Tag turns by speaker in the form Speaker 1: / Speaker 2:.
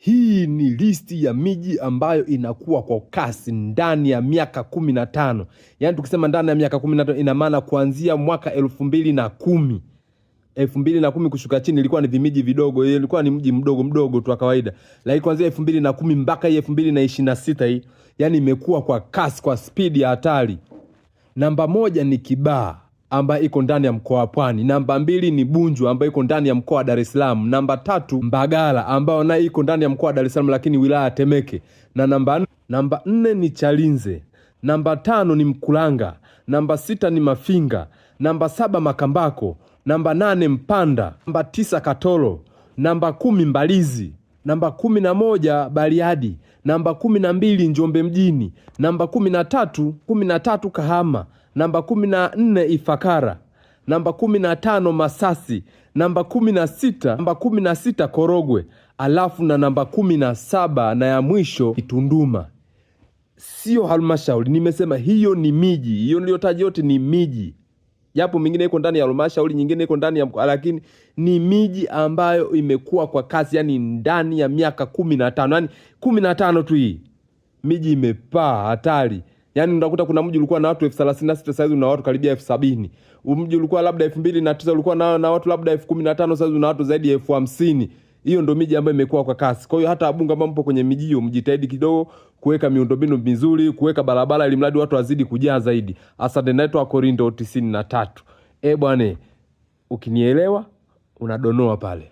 Speaker 1: Hii ni listi ya miji ambayo inakuwa kwa kasi ndani ya miaka 15. Yaani tukisema ndani ya miaka 15 ina maana kuanzia mwaka 2010. 2010 kushuka chini ilikuwa ni vimiji vidogo, ilikuwa ni mji mdogo mdogo tu wa kawaida. Lakini kuanzia 2010 mpaka hii 2026 hii, yani imekuwa kwa kasi, kwa spidi ya hatari. Namba 1 ni Kibaha ambayo iko ndani ya mkoa wa Pwani. Namba 2 ni Bunju ambayo iko ndani ya mkoa wa Dar es Salaam. Namba 3 Mbagala ambayo nayo iko ndani ya mkoa wa Dar es Salaam lakini wilaya ya Temeke. Na namba 4 ni Chalinze. Namba 5 ni Mkulanga. Namba 6 ni Mafinga. Namba 7 Makambako. Namba 8 Mpanda. Namba 9 Katoro. Namba 10 Mbalizi. Namba 11 Bariadi. Namba 12 Njombe mjini. Namba 13 Kahama. Namba 14 Ifakara. Namba 15 Masasi. Namba 16, namba 16 Korogwe. Alafu na namba 17 na ya mwisho Tunduma. Sio halmashauri, nimesema hiyo ni miji. Hiyo niliyotaja yote ni miji, japo mingine iko ndani ya halmashauri, nyingine iko ndani ya mkoa, lakini ni miji ambayo imekuwa kwa kasi, yani ndani ya miaka 15, yani 15 tu hii miji imepaa hatari. Yani unakuta kuna mji ulikuwa na watu 36,000 sasa una watu karibia 70,000. Mji ulikuwa labda 2009 ulikuwa na watu labda 15,000 sasa una watu zaidi ya 50,000. Hiyo ndio miji ambayo imekuwa kwa kasi. Kwa hiyo hata wabunge ambao mpo kwenye miji hiyo mjitahidi kidogo kuweka miundombinu mizuri, kuweka barabara ili mradi watu wazidi kujaa zaidi. Asante, naitwa Korindo 93. Bwana, ukinielewa unadonoa pale.